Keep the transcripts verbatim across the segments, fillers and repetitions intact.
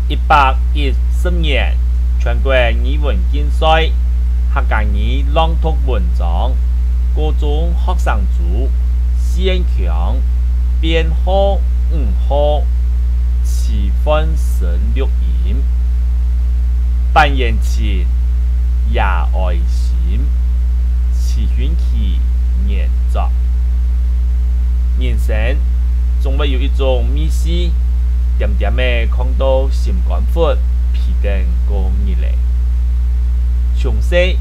一百一十年全國語文競賽，客家語朗讀文章，高中學生組，四縣腔，編號五號，徐煥昇錄音。粄圓情，爺哀心，徐訓奇原作。人生總會有一種味緒， 恬恬仔囥到心肝窟，陪等過日仔。從細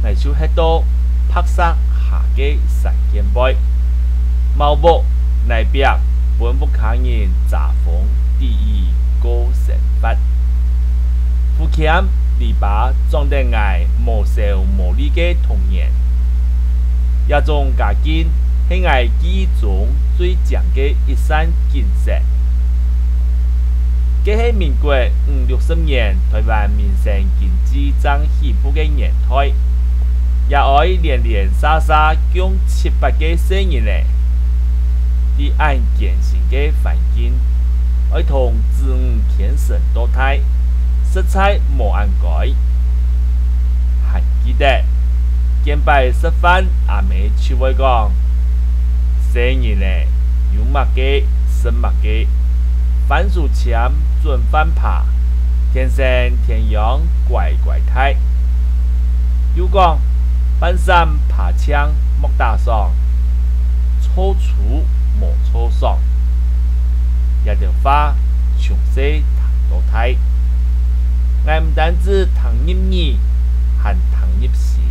，𠊎就歇到白石下个山間背，茅屋泥壁分屋下人遮風抵雨過生活。父親籬笆掌等𠊎無愁無慮个童年。這種家境係𠊎記憶中最靚个一扇景色。 該係民國五六十年臺灣民生經濟正起步个年代，爺哀連連續續降七八个細人仔，在恁艱辛个環境，愛同子女牽成到大，實在無恁該。還記得，見擺食飯，阿姆就會講：「細人仔，有麼个食麼个，番薯簽準飯扒，天生天養乖乖大。」又講：「飯糝扒淨莫打爽，臭粗無臭爽。」這兜話從細聽到大，𠊎毋單止聽入耳，還聽入心，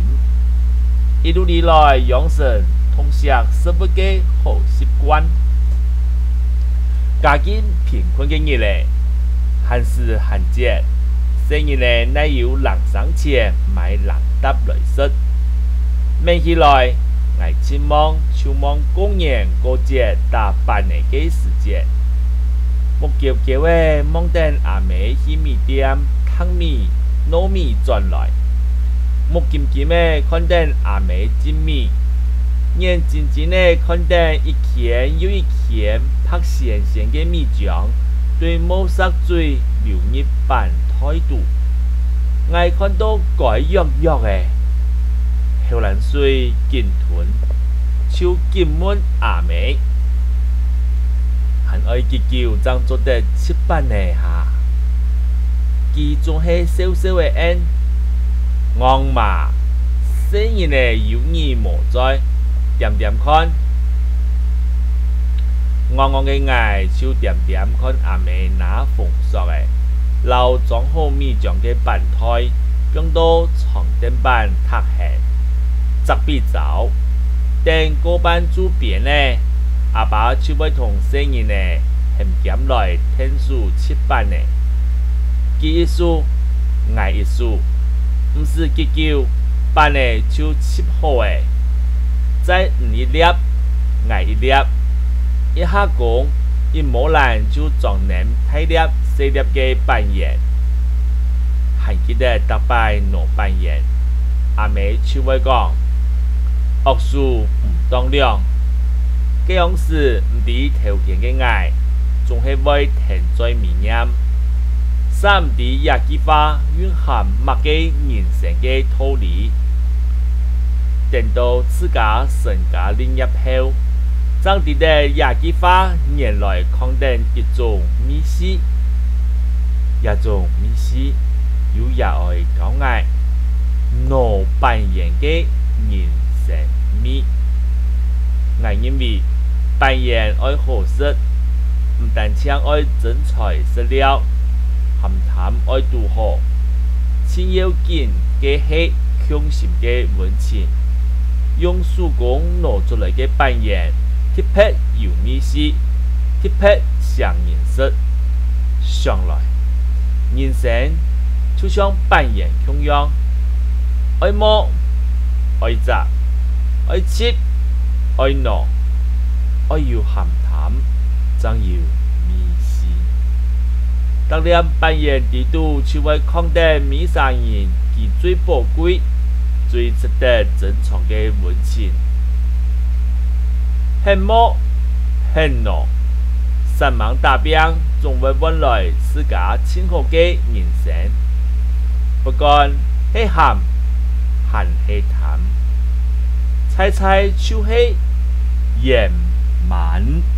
一路以來養成痛惜食物个好習慣。 家境貧困个日仔，閒時閒節，細人仔哪有零星錢買零嗒來食。愐起來，𠊎盡望就望過年過節打粄仔个時節。目嬌嬌仔望等阿姆去米店糴米、糯米轉來，目金金仔看等阿姆浸米， 眼睛睛仔看等一圈又一圈白纖纖个米漿對磨石嘴流入粄袋肚。𠊎看到該躍躍仔，口涎水緊吞，就緊問阿姆：「還愛幾久正做得食粄仔哈？」佢總係笑笑仔應：「戇嫲，細人仔有你無在，恬恬看。」戇戇个𠊎就恬恬看阿姆拿紅索仔，摎裝好米漿个粄袋，放到長凳板䌈緪，責備走。等過半晝邊仔，阿爸就會同細人仔喊兼來𢯭手食粄仔。佢一手，𠊎一手，毋使幾久，粄仔就食好咧。再你一粒，𠊎一粒，一下功，一摸懶就裝淰大粒細粒个粄圓。還記得逐擺拿粄圓，阿姆就會講：「惡手毋當亮。」該央時毋知頭天个𠊎，總係會停嘴尾念，煞毋知這句話蘊含麼个人生个道理。等到自家成家立業後，正知得這句話原來囥等一種味緒。這種味緒，有爺哀教𠊎， 拿粄圓个人生味。𠊎認為，粄圓愛好食，毋單淨愛真材實料，鹹淡愛拄好，盡要緊个係共心个溫情。用手工拿出來个粄圓，特別有味緒，特別唌人食。想來，人生 就像粄圓共樣，愛摸，愛摘，愛食，愛拿，愛有鹹淡，正有味緒。逐粒粄圓裡肚就會囥等每儕人佢最寶貴、最值得珍藏个溫情。肯摸，肯拿，煞猛打拚，總會換來自家盡好个人生。不管係鹹還係淡，在在就係圓滿。